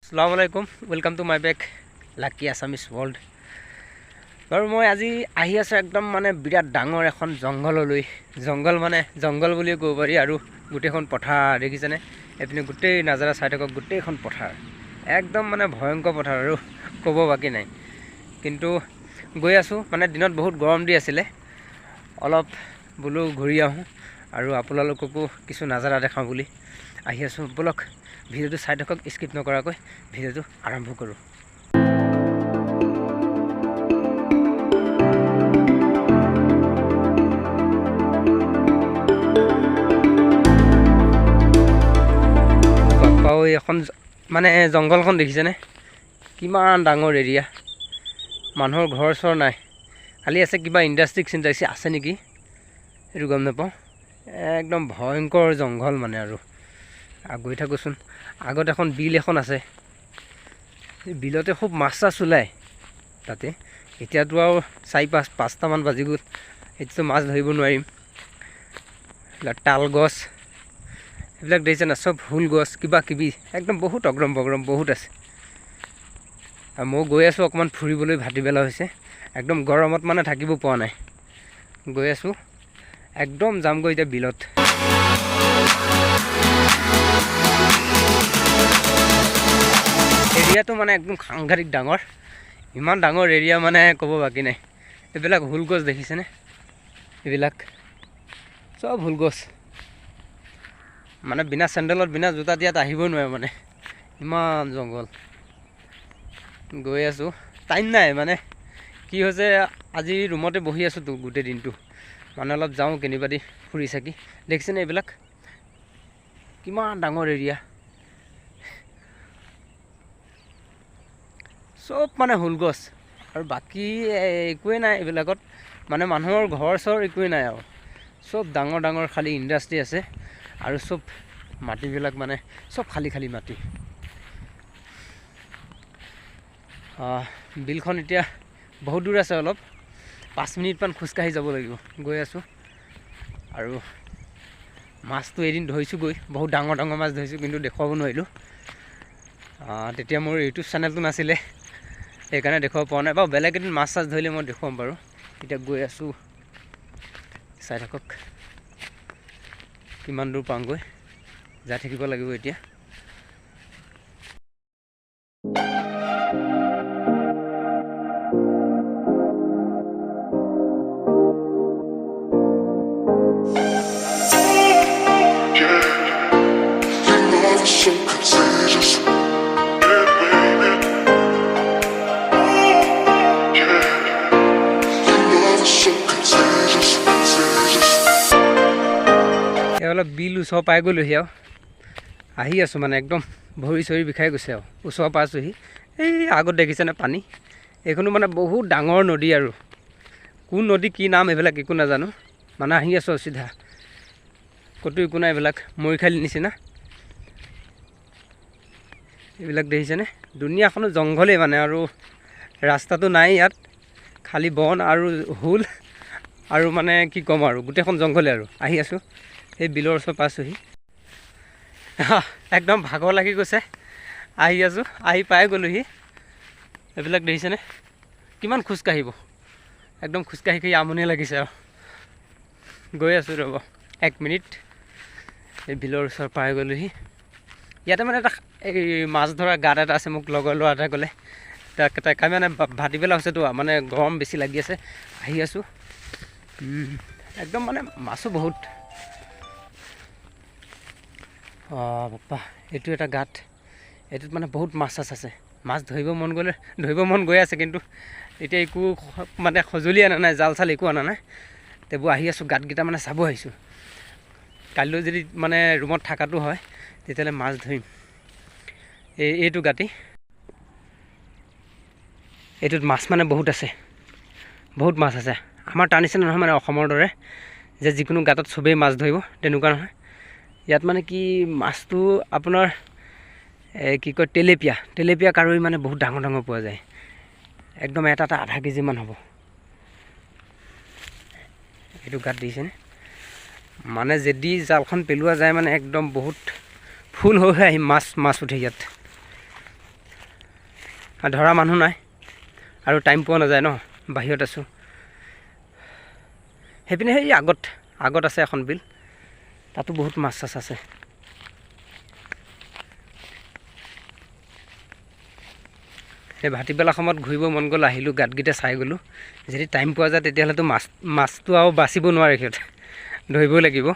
আসসালামু আলাইকুম, welcome to my back Lucky Assamese World। বাৰু, মই আজি আহি আছোঁ একদম মানে বিৰাট ডাঙৰ এখন জংঘললৈ। জংঘল মানে জংঘল বুলিয়ে ক'ব পাৰি। আৰু গোটেইখন পথাৰ দেখিছেনে? এইপিনে গোটেই নাজাৰা চাই থাকক, গোটেইখন পথাৰ, একদম মানে ভয়ংকৰ পথাৰ আৰু ক'ব বাকী নাই। কিন্তু গৈ আছোঁ, মানে দিনত বহুত গৰম দি আছিলে, অলপ বোলো ঘূৰি আহোঁ আৰু আপোনালোককো কিছু নাজাৰা দেখাওঁ বুলি আহি আছোঁ। ব'লক, ভিডিঅ'টো চাই থাকক স্কিপ নকৰাকৈ। ভিডিঅ'টো আৰম্ভ কৰোঁ। বাপ্পাও, এইখন মানে জংঘলখন দেখিছেনে? কিমান ডাঙৰ এৰিয়া। মানুহৰ ঘৰ চৰ নাই, খালি আছে কিবা ইণ্ডাষ্ট্ৰি চিণ্ডাষ্ট্ৰি আছে নেকি, সেইটো গম নাপাওঁ। একদম ভয়ংকৰ জংঘল মানে। আৰু গৈ থাকোঁচোন। আগত এখন বিল এখন আছে, এই বিলতে খুব মাছ চাছ ওলায় তাতে। এতিয়াতো আৰু চাৰি পাঁচ 5টামান বাজি গ'ল, এতিয়াতো মাছ ধৰিব নোৱাৰিম। এইবিলাক তাল গছ, এইবিলাক দেখিছে না? চব ফুল গছ, কিবা কিবি, একদম বহুত অগ্ৰম বগ্ৰম বহুত আছে। আৰু ময়ো গৈ আছোঁ অকণমান ফুৰিবলৈ। ভাটিবেলা হৈছে, একদম গৰমত মানে থাকিব পৰা নাই। গৈ আছোঁ, একদম যামগৈ এতিয়া বিলত। এৰিয়াটো মানে একদম সাংঘাতিক ডাঙৰ। ইমান ডাঙৰ এৰিয়া মানে ক'ব বাকী নাই। এইবিলাক হুল গছ দেখিছেনে? এইবিলাক চব হুল গছ। মানে বিনা চেণ্ডেলত, বিনা জোতাত ইয়াত আহিবই নোৱাৰে, মানে ইমান জংঘল। গৈ আছোঁ, টাইম নাই। মানে কি হৈছে, আজি ৰুমতে বহি আছোঁতো গোটেই দিনটো। মানে অলপ যাওঁ কেনিবা দি ফুৰি চাকি। দেখিছেনে এইবিলাক কিমান ডাঙৰ এৰিয়া? চব মানে হুল গছ আৰু বাকী একোৱেই নাই এইবিলাকত। মানে মানুহৰ ঘৰ চৰ একোৱেই নাই আৰু চব ডাঙৰ ডাঙৰ খালী ইণ্ডাষ্ট্ৰি আছে। আৰু চব মাটিবিলাক মানে চব খালী খালী মাটি। বিলখন এতিয়া বহুত দূৰ আছে, অলপ 5 মিনিটমান খোজকাঢ়ি যাব লাগিব। গৈ আছোঁ। আৰু মাছটো এদিন ধৰিছোঁগৈ, বহুত ডাঙৰ ডাঙৰ মাছ ধৰিছোঁ, কিন্তু দেখুৱাব নোৱাৰিলোঁ। তেতিয়া মোৰ ইউটিউব চেনেলটো নাছিলে, সেইকাৰণে দেখুৱাব পৰা নাই। বাৰু, বেলেগ এদিন মাছ চাছ ধৰিলে মই দেখুৱাম বাৰু। এতিয়া গৈ আছোঁ, চাই থাকক কিমান দূৰ পাওঁগৈ। যাই থাকিব লাগিব এতিয়া। Yeah, your love is so contagious. Yeah, baby. Yeah, your love is so contagious, contagious. এই অলপ বিল ওচৰ পাই গ'লোহি আৰু আহি আছোঁ। মানে একদম ভৰি চৰি বিষাই গৈছে আৰু ওচৰ পাইছোঁহি। এই আগত দেখিছেনে পানী? এইখনো মানে বহুত ডাঙৰ নদী আৰু কোন নদী, কি নাম, এইবিলাক একো নাজানো। মানে আহি আছোঁ আৰু চিধা, ক'তো একো নাই। এইবিলাক মৰিখালি নিচিনা। এইবিলাক দেখিছেনে? দুনীয়াখনো জংঘলেই মানে আৰু ৰাস্তাটো নাই ইয়াত, খালী বন আৰু হুল আৰু মানে কি ক'ম আৰু, গোটেইখন জংঘলেই। আৰু আহি আছোঁ, সেই বিলৰ ওচৰ পাইছোঁহি। একদম ভাগৰ লাগি গৈছে। আহি আছোঁ, আহি পাই গ'লোহি। এইবিলাক দেখিছেনে? কিমান খোজকাঢ়িব? একদম খোজকাঢ়ি কাঢ়ি আমনি লাগিছে। আৰু গৈ আছোঁ, ৰ'ব এক মিনিট। এই বিলৰ ওচৰ পাই গ'লোহি। ইয়াতে মানে এটা এই মাছ ধৰা গাঁত এটা আছে, মোক লগৰ ল'ৰা এটাই ক'লে। তাক তাকে মানে ভাটিবেলা হৈছেতো, মানে গৰম বেছি লাগি আছে। আহি আছোঁ। একদম মানে মাছো বহুত। অঁ বাপ্পা, এইটো এটা গাঁত। এইটোত মানে বহুত মাছ চাছ আছে। মাছ ধৰিব মন গ'লে, ধৰিব মন গৈ আছে, কিন্তু এতিয়া একো মানে সঁজুলি অনা নাই, জাল চাল একো অনা নাই। তেবোৰ আহি আছোঁ, গাঁতকেইটা মানে চাব আহিছোঁ। কাইলৈ যদি মানে ৰুমত থকাটো হয়, তেতিয়াহ'লে মাছ ধৰিম। এইটো গাঁতি, এইটোত মাছ মানে বহুত আছে, বহুত মাছ আছে। আমাৰ তাৰ নিচিনা নহয়, মানে অসমৰ দৰে যে যিকোনো গাঁতত চবেই মাছ ধৰিব, তেনেকুৱা নহয়। ইয়াত মানে কি মাছটো আপোনাৰ এই কি কয়, তেলেপিয়া, তেলেপিয়া কাৱৈ মানে বহুত ডাঙৰ ডাঙৰ পোৱা যায়। একদম এটা এটা আধা কেজিমান হ'ব। এইটো গাঁত দিছেনে? মানে যদি জালখন পেলোৱা যায়, মানে একদম বহুত ফুল হৈ হৈ আহিম। মাছ মাছ উঠে ইয়াত। ধৰা মানুহ নাই আৰু টাইম পোৱা নাযায় ন, বাহিৰত আছোঁ। সেইপিনে সেই আগত আগত আছে এখন বিল, তাতো বহুত মাছ চাছ আছে। সেই ভাটিবেলা সময়ত ঘূৰিব মন গ'ল, আহিলোঁ, গাঁতকেইটা চাই গ'লোঁ। যদি টাইম পোৱা যায় তেতিয়াহ'লেতো মাছটো আৰু বাচিব নোৱাৰে, সিহঁতে ধৰিবই লাগিব।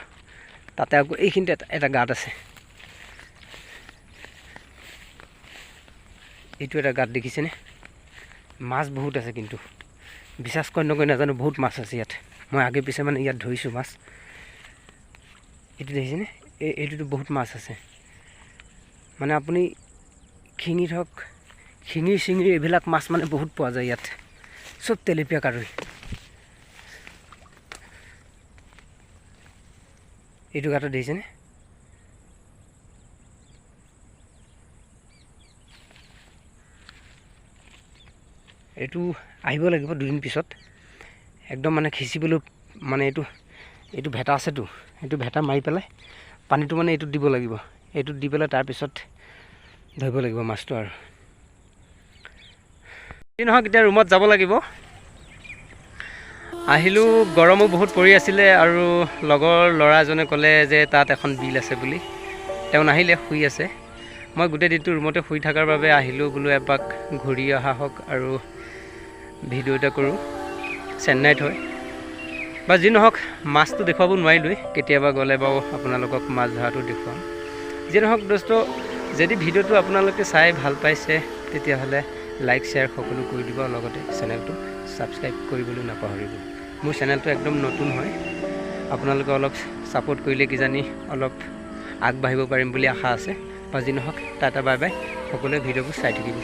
তাতে আকৌ এইখিনিতে এটা গাঁত আছে, এইটো এটা গাঁত দেখিছেনে? মাছ বহুত আছে, কিন্তু বিশ্বাস কৰি নকৰি নাজানো, বহুত মাছ আছে ইয়াত। মই আগে পিছে মানে ইয়াত ধৰিছোঁ মাছ। এইটো দেখিছেনে? এইটোতো বহুত মাছ আছে। মানে আপুনি শিঙি ধৰক, শিঙি চিঙি এইবিলাক মাছ মানে বহুত পোৱা যায় ইয়াত। চব তেলেপিয়া কাৱৈ। এইটো গাঁতত দেখিছেনে? এইটো আহিব লাগিব দুদিন পিছত, একদম মানে সিঁচিবলৈ, মানে এইটো ভেটা আছেতো, এইটো ভেটা মাৰি পেলাই পানীটো মানে এইটোত দিব লাগিব, এইটোত দি পেলাই তাৰপিছত ধৰিব লাগিব মাছটো। আৰু যি নহওক এতিয়া ৰুমত যাব লাগিব। আহিলোঁ, গৰমো বহুত পৰি আছিলে আৰু লগৰ ল'ৰা এজনে ক'লে যে তাত এখন বিল আছে বুলি। তেওঁ নাহিলে, শুই আছে। মই গোটেই দিনটো ৰুমতে শুই থকাৰ বাবে আহিলোঁ, বোলো এপাক ঘূৰি অহা হওক আৰু ভিডিঅ' এটা কৰোঁ। চেন্নাইত হয় বা যি নহওক, মাছটো দেখুৱাব নোৱাৰিলোৱেই, কেতিয়াবা গ'লে বাৰু আপোনালোকক মাছ ধৰাটো দেখুৱাম। যি নহওক দোস্ত, যদি ভিডিঅ'টো আপোনালোকে চাই ভাল পাইছে তেতিয়াহ'লে লাইক শ্বেয়াৰ সকলো কৰি দিব, লগতে চেনেলটো ছাবস্ক্ৰাইব কৰিবলৈ নাপাহৰিব। মোৰ চেনেলটো একদম নতুন হয়, আপোনালোকে অলপ ছাপোৰ্ট কৰিলে কিজানি অলপ আগবাঢ়িব পাৰিম বুলি আশা আছে। বা যি নহওক, টাটা বাই বাই, সকলোৱে ভিডিঅ'বোৰ চাই থাকিব।